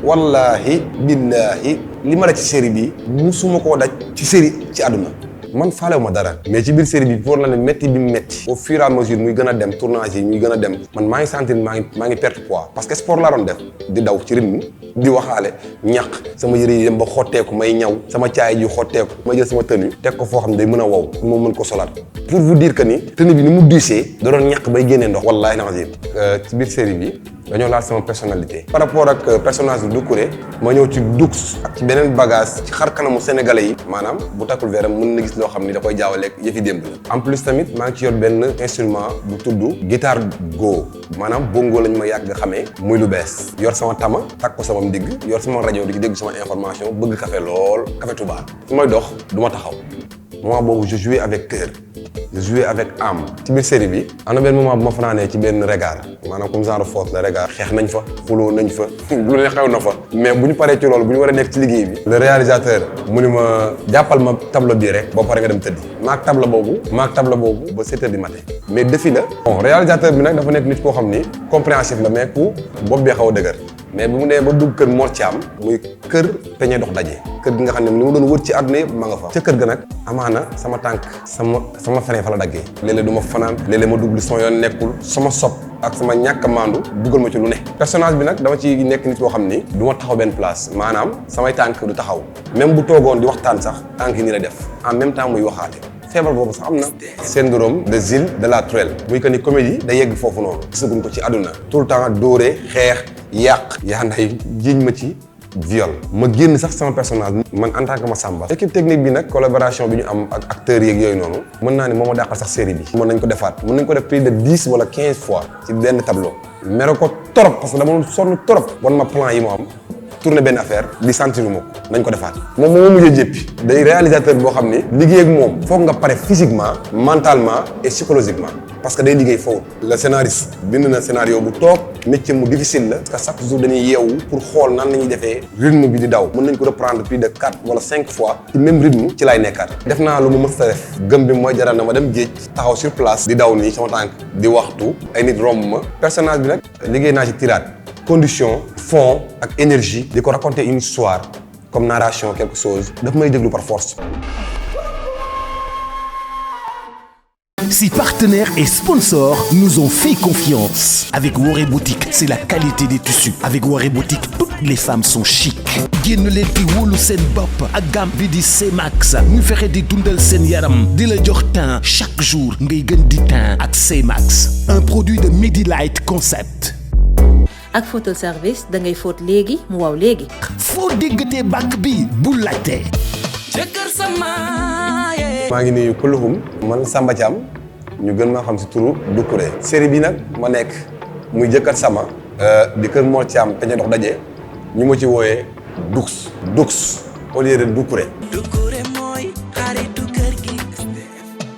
wallahi billahi li ma la ci série bi musuma koo daj ci série ci àdduna man faalewu ma dara mais ci biir série bi pour la ne métti bi mu métti au fur et à mesure muy gën a dem tournage yi muy gën a dem man maa ngi sentir maa ngi perte poids parce que sport laa doon def di daw ci rythme di waxaale ñaq sama yëre yi dem ba xotteeku may ñaw sama caay ji xotteeku ma jël sama tenue teg ko foo xam ne day mën a wow pour ma mën ko solaat pour vous dire que ni tenue bi ni mu diisee da doon ñaq bay génnee ndox wallahi nazim ci biir série bi dañoo laal sama personnalité par rapport ak personnage bi Doucouré ma ñëw ci Dux ak ci beneen bagage ci xar kanamu sénégalais yi maanaam bu takkul veeram mën na gis loo xam ni da koy jaawaleeg yëfi démb la en plus tamit maa ngi ci yor benn instrument bu tudd guitare go maanaam bongo lañ ma yàgg xamee muy lu bees yor sama tama takk ko sama ndigg yor sama rajo di ci dégg sama information bëgg café lool café Touba su may dox du ma taxaw moment boobu je jouais avec cœur je jouais avec âme ci biir série bi am na benn moment bu ma fanaanee ci benn regard maanaam comme genre force la regard xeex nañ fa xuloo nañ fa lu ne xew na fa mais bu ñu paree ci loolu bu ñu war a nekk ci liggéey bi le réalisateur mu ni ma jàppal ma tableau bii rek boo paree nga dem tëddi maag tableau boobu ba 7 heures du matin mais défi la bon réalisateur bi nag dafa nekk nit koo xam ni compréhensif la mais ku bopp bee xaw a dëgër mais bi mu nee ba dugg kër Mor Thiam muy kër peñe dox daje kër gi nga xam ne li mu doon wër ci àdduna yëpp ma nga fa ca kër ga nag amaana sama tànk sama frein fa la daggee léeg-léeg du ma fanaan léeg-léeg ma dugg son yoon nekkul sama sob ak sama ñàkk a maandu dugal ma ci lu ne personnage bi nag dama ci nekk nit koo xam ni du ma taxaw benn place maanaam samay tànk du taxaw même bu toogoon di waxtaan sax tànk yi ni la def en même temps muy waxaate feebar boobu sax am na syndrome de Gilles de la Tourelle muy que ni comédie da yegg foofu noonu gisaguñ ko ci àdduna tout le temps dóore xeex yàq yaa nday jiiñ ma ci viol ma génn sax sama personnage man en tant que Massamba équipe technique bi nag collaboration bi ñu am ak acteurs yeeg yooyu noonu mën naa ni moo ma dàqal sax série bi mën nañ ko defaat mën nañ ko def plus de 10 wala 15 fois ci benn tableau mere ko trop parce que dama doon sonn trop wan ma plan yi moo am tourné benn affaire li sentir ma ko nañ ko defaat moom moo mujjee jéppi day réalisateur boo xam ni liggéey ak moom foog nga pare physiquement mentalement et psychologiquement parce que day liggéey foofu le scénariste bind na scénario bu toog métier mu difficile la parce que chaque jour dañuy yeewu pour xool nan la ñuy defee rythme bi di daw mën nañ ko reprendre plus de 4 wala 5 fois ci même rythme ci laay nekkaat def naa lu mu mës a def gëm bi mooy jaral na ma dem géej taxaw sur place di daw nii sama tànk di waxtu ay nit romb ma personnage bi nag liggéey naa ci tirade condition fond ak énergie di ko raconter une histoire comme narration quelque chose daf may déglu par force. Si partenaires et sponsors nous ont fait confiance. Avec Woré Boutique, c'est la qualité des tissus. Avec Woré Boutique, toutes les femmes sont chic. génn leen di wóolu seen bopp ak gamme bi di C-Max ñu fexe di dundal seen yaram di la jox temps chaque jour ngay gën di temps ak C-Max. Un produit de Medilight Concept. ak photo service da ngay fóot léegi mu waaw léegi. foo déggatee bàkk bi bu laajte. maa ngi nuyu kulluhum man Samba Thiam ñu gën maa xam si turu Doucouré. série bi nag ma nekk muy jëkkër sama di kër Mor Thiam peñe dox daje ñu ma ci wooyee Dux au lieu de Doucouré. Doucouré mooy xaritu kër gi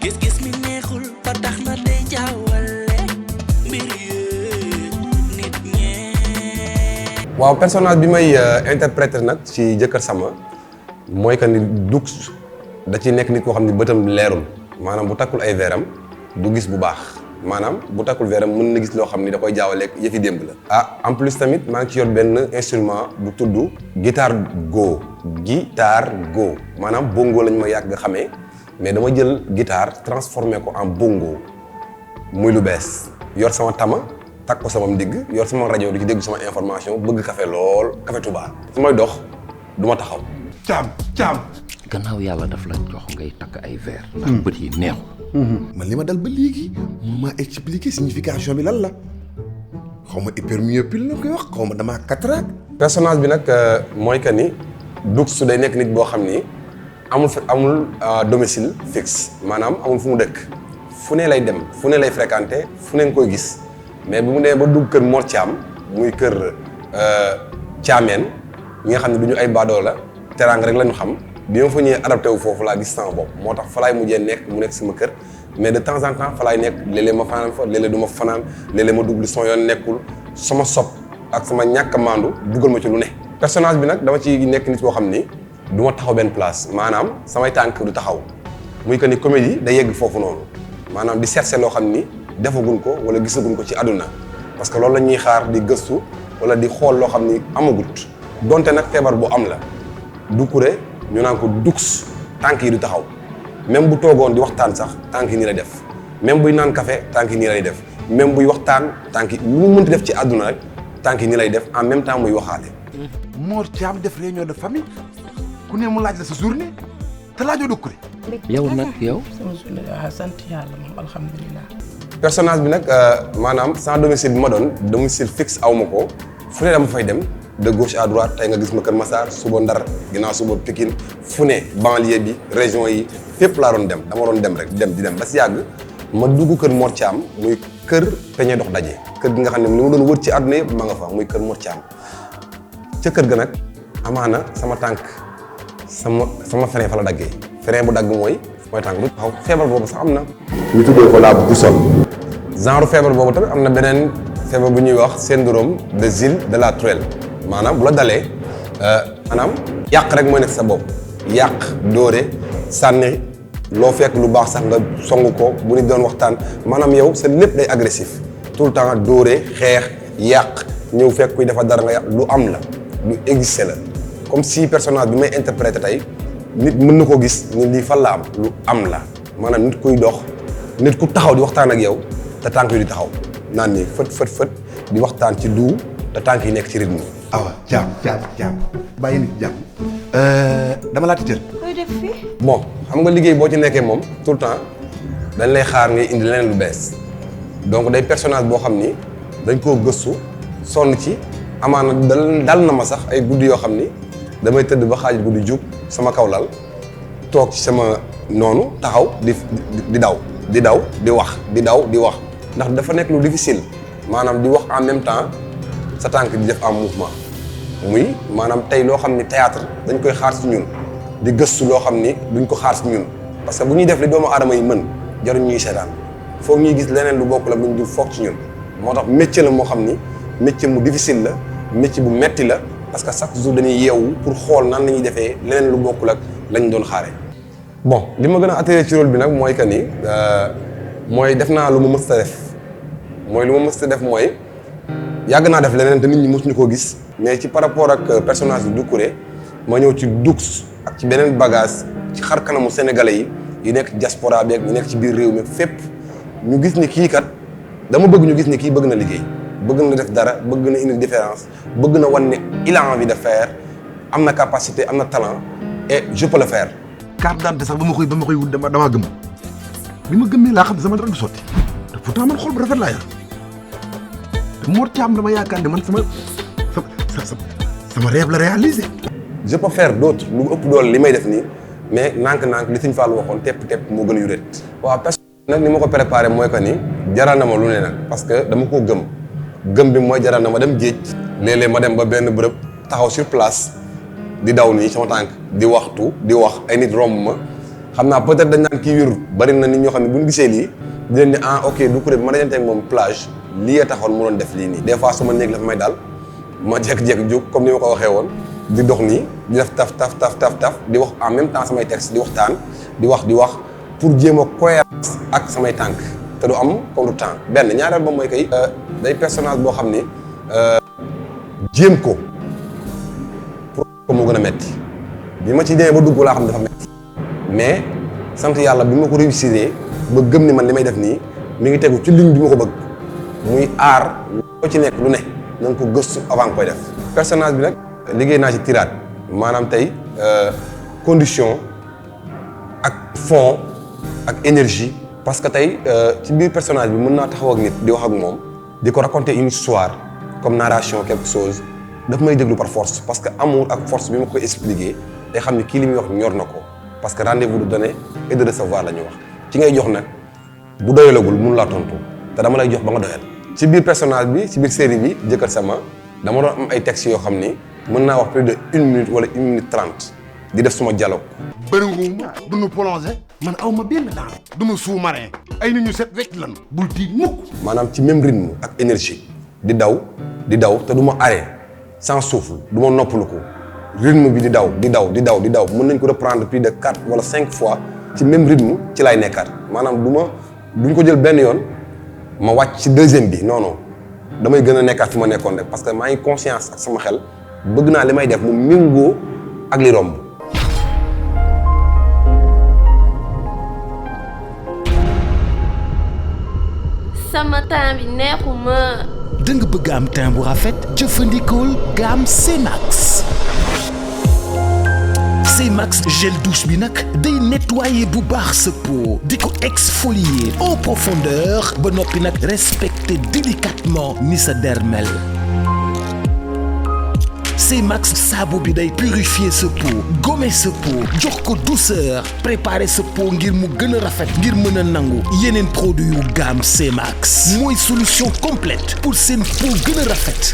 gis-gis mi neexul ba tax na day jaawale mbir yi nit ñee. waaw personnage bi may interpréter nag ci jëkkër sama mooy que ni Dux da ci nekk nit koo xam ne bëtam leerul maanaam bu takkul ay veeram du gis bu baax maanaam bu takkul veeram mën na gis loo xam ni da koy jaawaleeg yëfi démb la. ah en plus tamit maa ngi ci yor benn instrument bu tudd guitare go maanaam bongo lañ ma yàgg xamee mais dama jël guitare transformé ko en bongo muy lu bees yor sama tama takk ko sama ndigg yor sama rajo di ci dégg sama information bëgg café lool café Touba su may dox du ma taxaw. Caam. gannaaw yàlla daf la jox ngay takk ay verre. ndax bët yi neexul. man li ma dal ba léegi mun maa expliquer signification bi lan la xaw ma hypermyopie la koy wax xaw ma damaa cataracte. personnage bi nag mooy que ni Dux su day nekk nit boo xam ni amul domicile fixe maanaam amul fu mu dëkk fu ne lay dem fu ne lay fréquenter fu ne nga koy gis mais bi mu nee ba dugg kër Mor Thiam muy kër Thiamène ñi nga xam ne du ñu ay baadoo la teraanga rek la ñu xam. bi ma fa ñëwee adapté wu foofu laa gis sama bopp moo tax fa laay mujjee nekk mu nekk sama kër mais de temps en temps fa laay nekk léeg-léeg ma fanaan fa léeg-léeg du ma fanaan léeg-léeg ma dugg son yoon nekkul sama sob ak sama ñàkk a maandu dugal ma ci lu ne. personnage bi nag dama ci nekk nit koo xam ni du ma taxaw benn place maanaam samay tànk du taxaw muy que ni comédie da yegg foofu noonu maanaam di chercher loo xam ni defaguñ ko wala gisaguñ ko ci àdduna parce que loolu la ñuy xaar di gëstu wala di xool loo xam ni amagut donte nag feebar bu am la Doucouré ñu naan ko dux tànk yi du taxaw même bu toogoon di waxtaan sax tànk yi nii lay def même buy naan café tànk yi nii lay def même buy waxtaan tànk yi lu mu mënti def ci àdduna rek tànk yi nii lay def en même temps muy waxaale. Mor Thiam def réunion de famille ku ne mu laaj la sa journée te laajoo Doucouré. yow nag yow. sama journée waaw sant yàlla moom alhamdulilah. personnage bi nag maanaam sans domicile bi ma doon domicile fixe aw ma ko fu ne dama fay dem de gauche à droite tey nga gis ma Kër Massar suba Ndar ginnaaw suba Pikine fu ne banlieue bi région yi fépp laa doon dem dama doon dem rek di dem ba si yàgg ma dugg kër Mor Thiam muy kër peñe dox daje kër gi nga xam ne li ma doon wër ci àdduna yëpp ma nga fa muy kër Mor Thiam ca kër ga nag amaana sama tànk sama frein fa la daggee frein bu dagg mooy tànk du taxaw feebar boobu sax am na ñu tuddee ko la boussole genre feebar boobu tamit am na beneen feebar bu ñuy wax syndrome de Gilles de la Tourelle maanaam bu la dalee maanaam yàq rek mooy nekk sa bopp yàq dóore sànni loo fekk lu baax sax nga song ko bu ñu doon waxtaan maanaam yow sa lépp day agressif tout le temps dóore xeex yàq ñëw fekk kuy defar dara nga yàq lu am la lu existé la comme si personnage bi may interprété tey nit mën na koo gis ni lii fan la am lu am la maanaam nit kuy dox nit ku taxaw di waxtaan ak yow te tànk yi di taxaw naan ni fët di waxtaan ci duu te tànk yi nekk ci rythme. awa jaam bàyyi nit jaam dama laa tëjal. koy def fii. bon xam nga liggéey boo ci nekkee moom tout le temps dañ lay xaar ngay indi leneen lu bees donc day personnage boo xam ni dañ koo gëstu sonn ci amaana dal na ma sax ay guddi yoo xam ni damay tëdd ba xaaj guddi jug sama kaw lal toog ci sama noonu taxaw di daw di wax di wax ndax dafa nekk lu difficile maanaam di wax en même temps sa tànk di def en mouvement muy maanaam tey loo xam ni théâtre dañ koy xaar ci ñun di gëstu loo xam ni duñ ko xaar ci ñun parce que bu ñuy def li doomu aadama yi mën jaruñ ñuy seetaan foog ñuy gis leneen lu bokkul ak luñ dul foog ci ñun moo tax métier la moo xam ni métier mu difficile la métier bu metti la parce que chaque jour dañuy yeewu pour xool nan la ñuy defee leneen lu bokkul ak lañ doon xaare bon li ma gën a attiré ci rôle bi nag mooy que ni mooy def naa lu ma mës a def mooy yàgg naa def leneen te nit ñi mësuñu koo gis mais ci par rapport ak personnage bi Doucouré ma ñëw ci dux ak ci beneen bagage ci xar kanamu sénégalais yi nekk diaspora bi ak ñu nekk ci biir réew mi fépp ñu gis ni kii kat dama bëgg ñu gis ni kii bëgg na liggéey bëgg na def dara bëgg na indi différence bëgg na wan ne il a envie de faire am na capacité am na talent et je peux le faire. carte d'identité sax ba ma koy wut damaa gëm bi ma gëmmee laa xam ne sama dara du sotti te pourtant man xol bu rafet laa yor te Mor Thiam dama yaakaar ne man sama rêve la réalisé. je peux faire d'autres lu ëpp doole li may def nii mais nànk-nànk li Sëñ Fallu waxoon tepp moo gën a yuret waaw personne nag ni ma ko préparé mooy que ni jaral na ma lu ne nag parce que dama koo gëm bi mooy jaral na ma dem géej léeg-léeg ma dem ba benn bërëb taxaw sur place di daw nii sama tànk di waxtu di wax ay nit romb ma xam naa peut-être dañ naan kii wérut bari na nit ñoo xam ne bu ñu gisee lii di leen ni ok Doucouré bi ma dajante ak moom plage lii a taxoon mu doon def lii nii des fois sama néeg la fa may daal ma jékki-jékki jóg comme ni ma ko waxee woon di dox nii di def taf di wax en même temps samay texte di waxtaan di wax pour jéem a cohérence ak samay tànk te du am comme du temps benn ñaareel ba mooy kay day personnage boo xam ni jéem ko pour ko moo gën a metti bi ma ci demee ba dugg laa xam ne dafa metti mais sant yàlla bi ma ko réussir ba gëm ni man li may def nii mi ngi tegu ci ligne bi ma ko bëgg muy aar loo ci nekk lu ne na nga ko gëstu avant nga koy def personnage bi nag liggéey naa ci tirade maanaam tey condition ak fond ak énergie parce que tey ci biir personnage bi mën naa taxaw ak nit di wax ak moom di ko raconter une histoire comme narration quelque chose daf may déglu par force parce que amour ak force bi ma koy expliquer day xam ni kii li muy wax ñor na ko parce que rendez-vous de donner et de recevoir la ñuy wax ci ngay jox nag bu doyalagul mënu laa tontu te dama lay jox ba nga doyal ci biir personnage bi ci biir série bi jëkkër sama dama doon am ay textes yoo xam ni mën naa wax plus de 1 minute wala 1 minute 30 di def suma dialogue. bëri nga du ñu plongé man aw ma benn danger du ma sous-marin ay nit ñu set wecc lan bul tiig mukk. maanaam ci même rythme ak énergie di daw te du ma arrêt sans souffle du ma noppalu ko rythme bi di daw mën nañ ko reprendre plus de 4 wala 5 fois ci même rythme ci laay nekkaat maanaam duñ ko jël benn yoon ma wàcc ci deuxième bi non damay gën a nekkaat fi ma nekkoon rek parce que maa ngi conscience ak sama xel bëgg naa li may def mu méngoo ak li romb. sama temps bi neexuma. da nga bëgg am teint bu rafet jëfandikool gamme C-Max. C-Max gel douche bi nag day nettoyer bu baax sa peau di ko exfolier en profondeur ba noppi nag respecter délicatement ni sa dermel. C-Max saabu bi day purifier sa peau gommer sa peau jox ko douceur préparer sa peau ngir mu gën a rafet ngir mën a nangu yeneen produit yu gamme C-Max mooy solution complète pour seen peau gën a rafet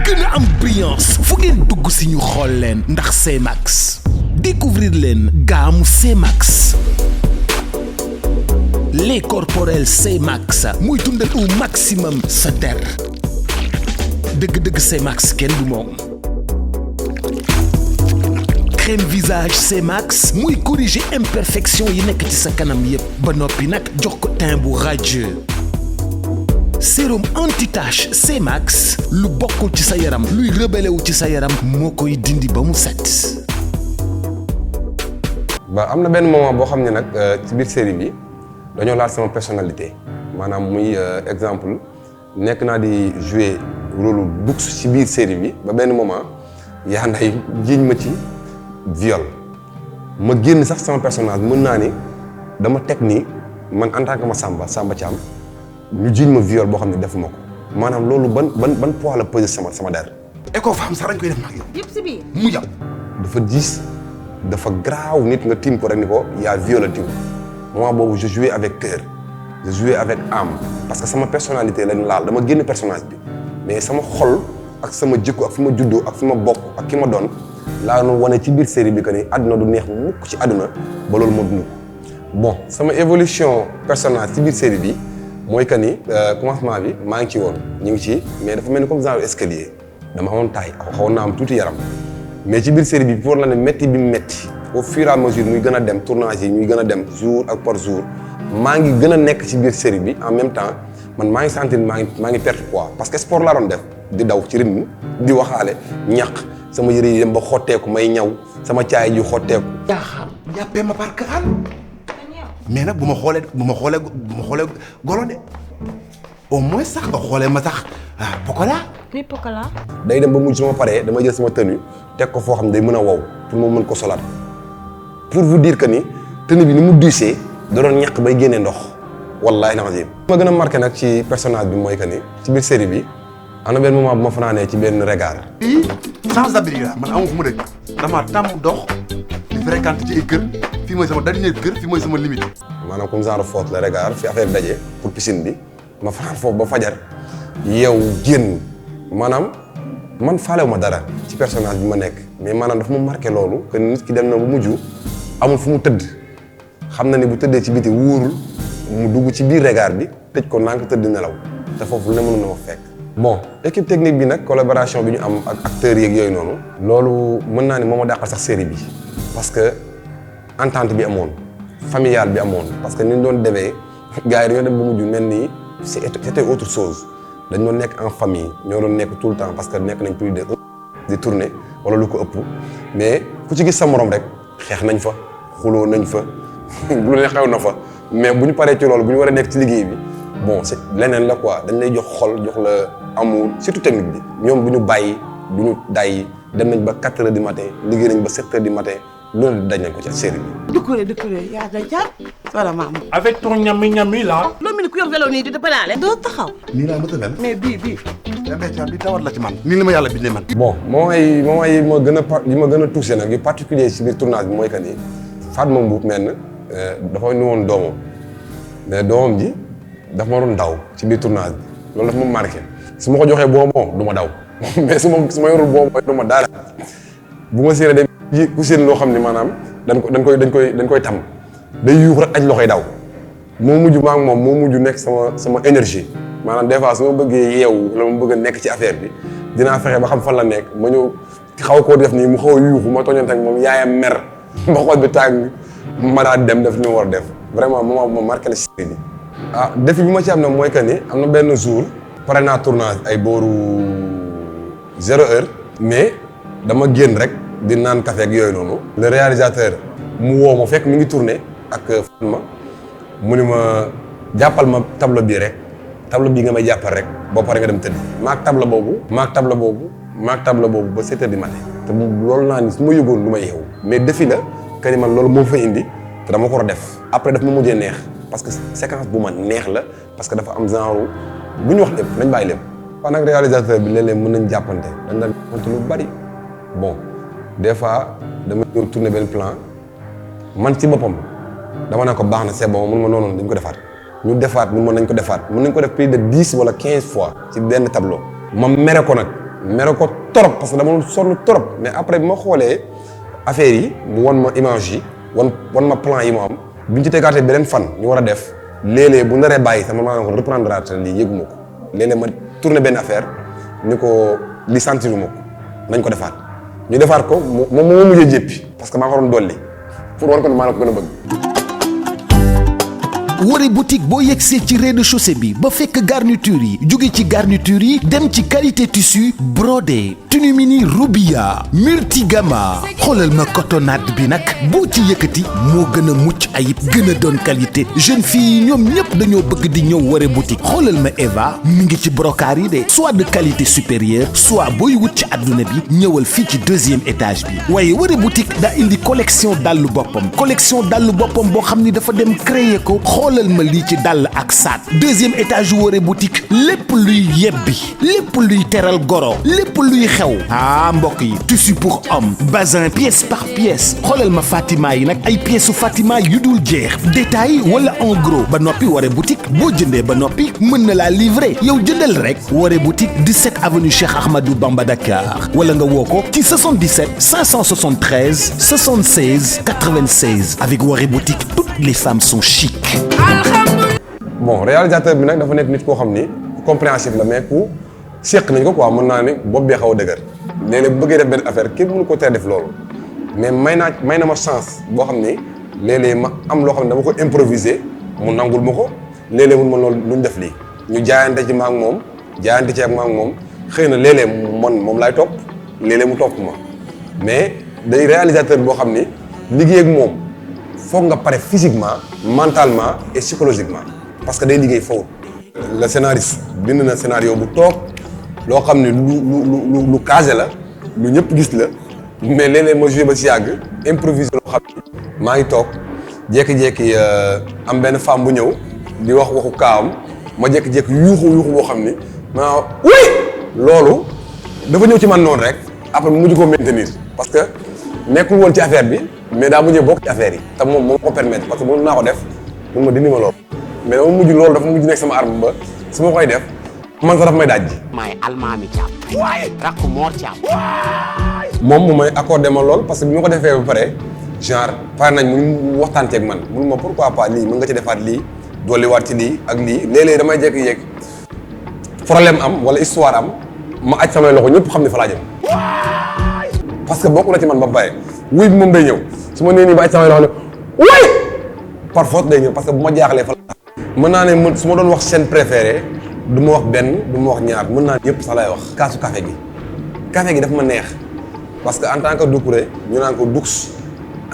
gën a am brillance fu ngeen dugg si ñu xool leen ndax C-Max découvrir leen gamme C-Max. lait corporel C-Max muy dundal au maximum sa der. dëgg-dëgg C-Max kenn du moom. crème visage C-Max muy corriger imperfection yi nekk ci sa kanam yépp ba noppi nag jox ko teint bu radieux. sérum anti-tache C-Max lu bokkul ci sa yaram luy rebelle wu ci sa yaram moo koy dindi ba mu set. ba am na benn moment boo xam ne nag ci biir série bi dañoo laal sama personnalité maanaam muy exemple nekk naa di jouer rôle Dux ci biir série bi ba benn moment yaa nday jiiñ ma ci viol ma génn sax sama personnage mën naa ni dama teg ni man en tant que Samba Thiam ñu jiiñ ma viol boo xam ne defuma ko maanaam loolu ban poids la pesé sama der. éco femme sax dañ koy def nag yow. yëpp si biir. mu jàpp. dafa diis dafa graaw nit nga tiim ko rek ni ko yaa violé diw moment boobu je jouais avec cœur je jouais avec âme parce que sama personnalité lañ laal dama génn personnage bi mais sama xol ak sama jikko ak fi ma juddoo ak fi ma bokk ak ki ma doon laa doon wane ci biir série bi que ni àdduna du neex mukk ci àdduna ba loolu moo dund ko bon sama évolution personnage ci biir série bi mooy que ni commencement bi maa ngi ci woon ñu ngi ci mais dafa mel ni comme genre escalier dama amoon taille xawoon naa am tuuti yaram mais ci biir série bi pour la ne métti bi mu métti au fur et à mesure muy gën a dem tournage yi muy gën a dem jour ak par jour maa ngi gën a nekk ci biir série bi en même temps man maa ngi sentir maa ngi perte poids parce que sport laa doon def di daw ci rythme di waxaale ñaq sama yëre yi dem ba xotteeku may ñaw sama caay ji xotteeku. jaaxal jàppee ma par kaal mais nag bu ma xoolee golo de au moins sax nga xoolee ma sax Pokola. ni Pokola. day dem ba mujj sama paree dama jël sama tenue teg ko foo xam ne day mën a wow pour ma mën ko solaat pour vous dire que ni tenue bi ni mu diisee da doon ñaq bay génnee ndox wallaahi lazim. ma gën a marqué nag ci personnage bi mooy que ni ci biir série bi am na benn moment bu ma fanaanee ci benn regard. fii sans abri la man amu fu mu dëkk dama tàmm dox di fréquente ci ay kër fii mooy sama dernier kër fii mooy sama limite. maanaam comme genre faute la regard fi affaire daje pour piscine bi ma fanaan foofu ba fajar yow génn maanaam man faalewu ma dara ci personnage bi ma nekk mais maanaam dafa ma marqué loolu que nit ki dem na bu mujj amul fu mu tëdd xam na ni bu tëddee ci biti wóorul mu dugg ci biir regard bi tëj ko naa ko tëdd nelaw te foofu la mënu na ma fekk. bon équipe technique bi nag collaboration bi ñu am ak acteurs yeeg yooyu noonu. loolu mën naa ne moo ma dàqal sax série bi parce que entente bi amoon familiale bi amoon parce que ni ñu doon demee gars yi dañoo dem ba mujj mel ni c'était autre chose dañ doon nekk en famille ñoo doon nekk tout le temps parce que nekk nañ plus de di tourner wala lu ko ëpp mais ku ci gis sa morom rek xeex nañ fa xuloo nañ fa lu ne xew na fa mais bu ñu paree ci loolu bu ñu war a nekk ci liggéey bi bon c'est leneen la quoi dañ lay jox xol jox la amour surtout technique bi ñoom bu ñu bàyyi du ñu day dem nañ ba 4 heures du matin liggéey nañ ba 7 heures du matin loolu dañ nañ ko ci série bi. Doucouré yaa ngi jàpp. voilà maam. avec ton ñami là. loo mel ni ku yor vélo nii di dépanaale. doo taxaw. nii laa mës a mel. mais bii. bi tawat la ci man. nii la ma yàlla bindee man. bon moment yi ma gën a touché nag yu particulier ci biir tournage bi mooy que ni Fatma Mboup mel dafa nu woon doomam mais doomam ji dafa ma doon daw ci biir tournage bi loolu dafa ma marqué su ma ko joxee bonbon du ma daw mais su ma yorul bonbon du ma dara bu ma séenee dem ku séen loo xam ne maanaam dañ koy tam day yuux rek aj loxoy daw moo mujj maa ngi moom moo mujj nekk sama énergie maanaam des fois su ma bëggee yeewu la ma bëgg a nekk ci affaire bi dinaa fexe ba xam fan la nekk ma ñëw xaw koo def nii mu xaw a yuuxu ma tooñante ak moom yaayam mer ba xool bi tàng ma daal dem def ni ma war a def vraiment moment bu ma marqué la série bi. défi bi ma ci am nag mooy que ni am na benn jour pare naa tournage ay booru 0 heure mais dama génn rek di naan café ak yooyu noonu. le réalisateur mu woo ma fekk mi ngi tourné ak Fatma mu ni ma jàppal ma tableau bii rek tableau bii nga may jàppal rek boo paree nga dem tëdd. maag tableau boobu ba 7 heures du matin. te loolu naa ni su ma yëgoon lu may yeewu. mais défi la que ni man loolu moo fa indi te dama ko war a def. après daf ma mujjee neex parce que séquence bu ma neex la parce que dafa am genre bu ñu wax lépp nañ bàyyi lépp. waaw nag réalisateur bi léeg-léeg mën nañ jàppante dañ daan jàppante lu bari bon des fois dama ñëw tourner benn plan man ci boppam dama ne ko baax na c'est bon mun ma noonu dañ ko defaat ñu defaat mun ma nañ ko defaat mën nañ ko def plus de 10 wala 15 fois ci benn tableau. ma mere ko nag mere ko trop parce que dama doon sonn trop mais après bi ma xoolee affaire yi mu wan ma image yi wan ma plan yi mu am bi ñu ci tegaatee beneen fan ñu war a def léeg-léeg bu naree bàyyi sax man maa ngi ko reprendre at lii yëguma ko léeg-léeg ma tourné benn affaire ni ko li sentiruma ko nañ ko defaat ñu defaat ko moom moo mujjee jéppi parce que maa ko doon dolli pour war ko ne maa la ko gën a bëgg. Woré boutique boo yegsee ci rez-de-chaussée bi ba fekk garniture yi jóge ci garniture yi dem ci qualité tissu brodé tenue mini Rubia multigama xoolal ma cotonnade bi nag boo ci yëkkati moo gën a mucc ayib gën a doon qualité jeune fille yi ñoom ñëpp dañoo bëgg di ñëw Woré boutique xoolal ma Eva mi ngi ci brocart yi de soit de qualité supérieure soit booy wut ci adduna bi ñëwal fii ci 2e étage bi waaye Woré boutique daa indi collection dàllu boppam boo xam ni dafa dem créer ko xoolal ma lii ci dàll ak saat 2e étage Woré boutique lépp luy yebbi lépp luy teral goro lépp luy xew mbokk yi tissu pour homme bazin pièce par pièce xoolal ma Fatima yi nag ay pièces su Fatima yu dul jeex détail wala en gros ba noppi Woré boutique boo jëndee ba noppi mën na laa livrer yow jëndal rek Woré boutique 17 avenue Cheikh Ahmadou Bamba Dakar wala nga woo ko ci 77 573 76 96 avec Woré boutique toutes les femmes sont chic. bon réalisateur bi nag dafa nekk nit koo xam ni ku compréhensif la mais ku seq nañ ko quoi mën naa ne bopp bee xaw a dëgër léeg-léeg bu bëggee def benn affaire képp mënu ko teel def loolu mais may na ma chance boo xam ni léeg-léeg ma am loo xam ne dama ko improviser mu nangul ma ko léeg-léeg mun ma loolu luñ def lii ñu jaayante ci maak moom jaayante ci ak maak moom xëy na léeg-léeg moom laay topp léeg-léeg mu topp ma mais day réalisateur boo xam ni liggéey ak moom foog nga pare physiquement mentalement et psychologiquement parce que day liggéey fawut le scénariste bind na scénario bu toog loo xam ne lu casé la lu ñëpp gis la mais léeg-léeg ma joué ba ci yàgg improviser loo xam ne maa ngi toog jékki-jékki am benn femme bu ñëw di wax waxu kaawam ma jékki-jékki yuuxu boo xam ni ma oui loolu dafa ñëw ci man noonu rek après mu mujj ko maintenir parce que nekkul woon ci affaire bi mais daa mujjee bokk ci affaire yi te moom ko permettre parce que mën naa ko def mun ma dindi ma loolu mais dama mujj loolu dafa mujj nekk sama arme ba su ma koy def man sax dafa may daaj ji. maay almaami Thiam. waaye rakku Mor Thiam. moom mu may accordé ma lool parce que bi ma ko defee ba pare genre pare nañ mu waxtaanteeg man mun ma pourquoi pas lii mën nga ci defaat lii dolliwaat ci lii ak lii léeg-léeg damay jékki-jékki problème am wala histoire am ma aj samay loxo ñëpp xam ne fa laa jëm. parce que bokk na ci man ba pare wuy bi moom day ñëw su ma nee nii ba aj samay loxo ne wuy par force day ñëw parce que bu ma jaaxlee fa la. mën naa ne su ma doon wax scène préférée du ma wax benn du ma wax ñaar mën naa ne yëpp sax lay wax. kaasu café gi daf ma neex parce que en tant que Doucouré ñu naan ko Dux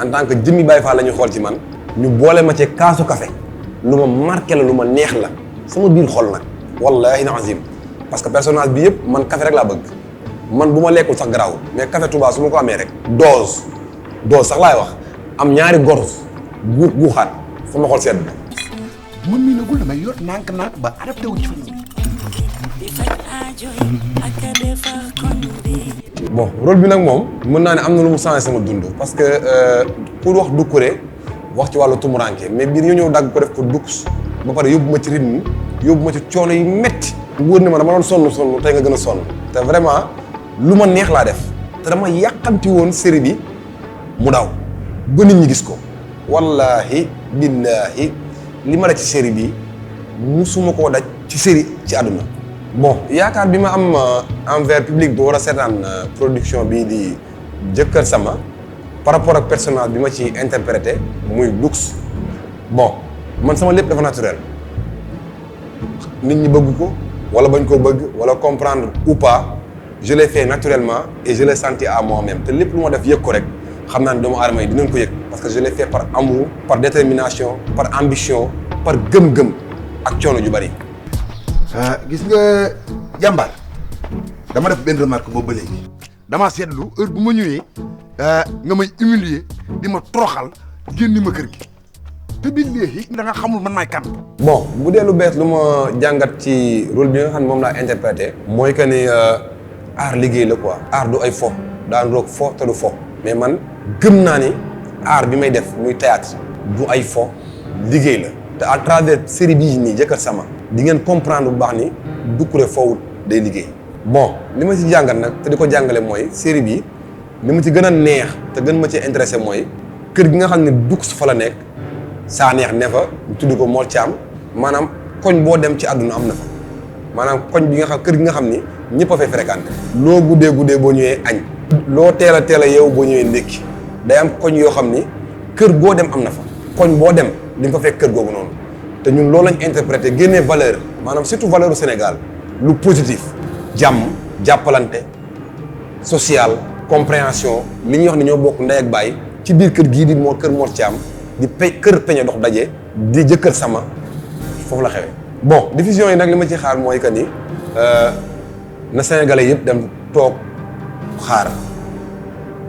en tant que jëmmi Baye Fall la ñuy xool ci man ñu boole ma ci kaasu café lu ma marqué la lu ma neex la sama biir xol nag wallahi azim parce que personnage bi yëpp man café rek laa bëgg man bu ma lekkul sax garaawul mais café Touba su ma ko amee rek dose sax laay wax am ñaari gorge guuxaat sama xol sedd. moom mii nagul damay yor nànk ba adapté wu ci fan bon rôle bi nag moom mën naa ne am na lu mu changé sama dund parce que pour wax Doucouré wax ci wàllu tumuranke mais biir ñu ñëw dagg ko def ko Dux ba pare yóbbu ma ci rythme yóbbu ma ci coono yu metti wóor na ma dama doon sonn tey nga gën a sonn te vraiment lu ma neex laa def te dama yàqamti woon série bi mu daw ba nit ñi gis ko wallahi billahi li ma daj ci série bi musuma koo daj ci série ci àdduna. bon yaakaar bi ma am envers public bi war a seetaan production bii di Jëkkër Sama par rapport ak personnage bi ma ci interprété muy Dux bon man sama lépp dafa naturel nit ñi bëgg ko wala bañ koo bëgg wala comprendre ou pas je l'ai fait naturellement et je l'ai senti à moi-même te lépp lu ma def yëg ko rek xam naa ne doomu aadama yi dinañ ko yëg parce que je l'ai fait par amour par détermination par ambition par gëm-gëm ak coono ju bari. gis nga jàmbaar dama def benn remarque boobu ba léegi damaa seetlu heure bu ma ñëwee nga may humilier di ma toroxal génni ma kër gi te bii léegi da nga xamul man maay kan. bon bu dee lu bees lu ma jàngat ci rôle bi nga xam ne moom laa interprété mooy que ni art liggéey la quoi. art du ay fo daan roog fo te du fo mais man gëm naa ni art bi may def muy théâtre du ay fo liggéey la te à travers série bii nii Jëkkër Sama di ngeen comprendre bu baax ni Doucouré foowul day liggéey. bon li ma ci jàngat nag te di ko jàngale mooy série bi li ma ci gën a neex te gën ma ci intéressé mooy kër gi nga xam ne dugg su fa la nekk saa neex ne fa ñu tudd ko Mor Thiam maanaam koñ boo dem ci àdduna am na fa maanaam koñ bi nga xam kër gi nga xam ni ñëpp a fay fréquenté. loo guddee boo ñëwee añ. loo teel a yeewu boo ñëwee ndékki day am koñ yoo xam ni kër boo dem am na fa koñ boo dem di nga fa fekk kër googu noonu te ñun loolu lañ interprété génnee valeur maanaam surtout valeur u Sénégal lu positif jàmm jàppalante social compréhension li ñuy wax ni ñoo bokk ndey ak baay ci biir kër gii di kër Mor Thiam di kër peñe dox daje di Jëkkër Sama foofu la xewee. bon diffusion yi nag li ma ci xaar mooy que ni na Sénégalais yëpp dem toog xaar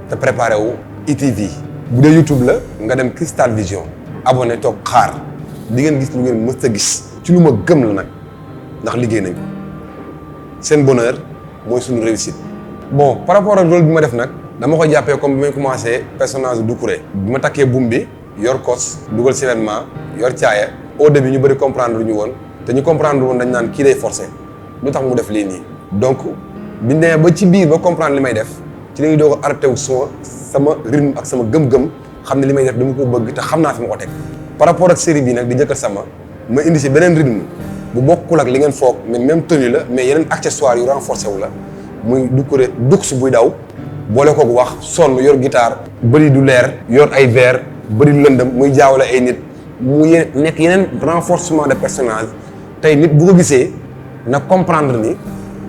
te préparé wu ITV bu dee YouTube la nga dem Crystal Vision abonné toog xaar di ngeen gis lu ngeen mës a gis ci lu ma gëm la nag ndax liggéey nañ ko seen bonheur mooy suñu réussite. bon par rapport ak rôle bi ma def nag dama ko jàppee comme bi may commencé personnage Doucouré bi ma takkee buum bi yor kos dugal si événement yor caaya au début ñu bëri comprendre lu ñu woon te ñu comprendre woon dañ naan kii day forcé lu tax mu def lii nii donc biñ demee ba ci biir ba comprendre li may def ci la ñuy doog a arrêté wu sama rythme ak sama gëm-gëm xam ne li may def dama ko bëgg te xam naa fi ma ko teg. par rapport ak série bi nag di Jëkkër Sama ma indi si beneen rythme bu bokkul ak li ngeen foog mais même tenue la mais yeneen accessoires yu renforcé wu la muy Doucouré dux buy daw boole koog wax sonn yor guitare bëri du leer yor ay verre bëri du lëndëm muy jaawale ay nit mu nekk yeneen renforcement de personnage tey nit bu ko gisee na comprendre ni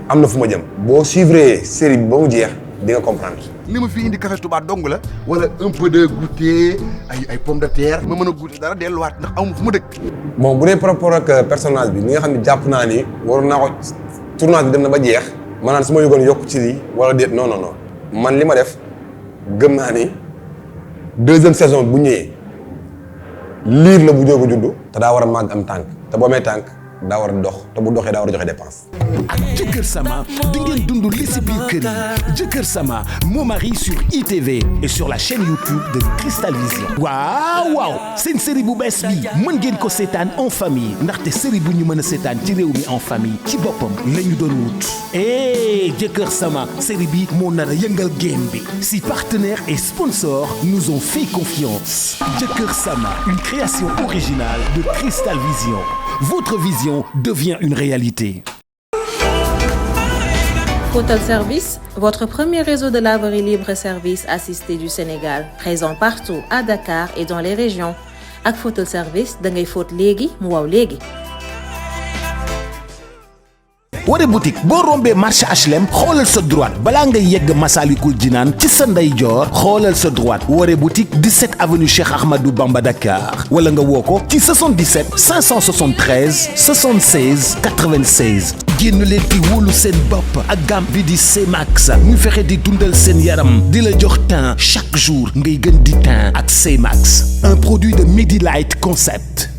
am na fu ma jëm boo suivre série bi ba mu jeex di nga comprendre. li ma fi indi café Touba dong la wala un peu de goûter ay pomme de terre ma mën a goûter dara delluwaat ndax amu fu ma dëkk. bon bu dee par rapport ak personnage bi li nga xam ne jàpp naa ni waroon naa ko tournage bi dem na ba jeex maanaam su ma yëgoon yokk ci lii wala déet non man li ma def gëm naa ni deuxième saison bu ñëwee liir la bu jóg a juddu te daa war a màgg am tànk te boo amee tànk daa war a dox te bu doxee daa war a joxe dépense. ak Jëkkër Sama di ngeen dund li si biir kër yi Jëkkër Sama Mon Mari sur ITV et sur la chaîne YouTube de Crystal Vision. waaw seen série bu bees bi mën ngeen ko seetaan en famille ndaxte série bu ñu mën a seetaan ci réew mi en famille ci boppam la ñu doon wut. Jëkkër Sama série bi moo nar a yëngal game bi si partenaires et sponsors nous ont fait confiance. Jëkkër Sama une création originale de Crystal Vision. Votre vision devient une réalité. Photal Service, votre premier réseau de laverie libre et service assisté du Sénégal, présent partout à Dakar et dans les régions. Ak Photal Service, da ngay fóot léegi mu waw léegi. Woré boutique boo rombee marché HLM xoolal sa droite balaa ngay yegg Massalikul Jinaan ci sa ndeyjoor xoolal sa droite Woré boutique 17 avenue Cheikh Ahmadou Bamba Dakar wala nga woo ko ci 77 573 76 96. génn leen di wóolu seen bopp ak gamme bi di C-Max ñu fexe di dundal seen yaram di la jox teint chaque jour ngay gën di teint ak C-Max un produit de Medilight Concept.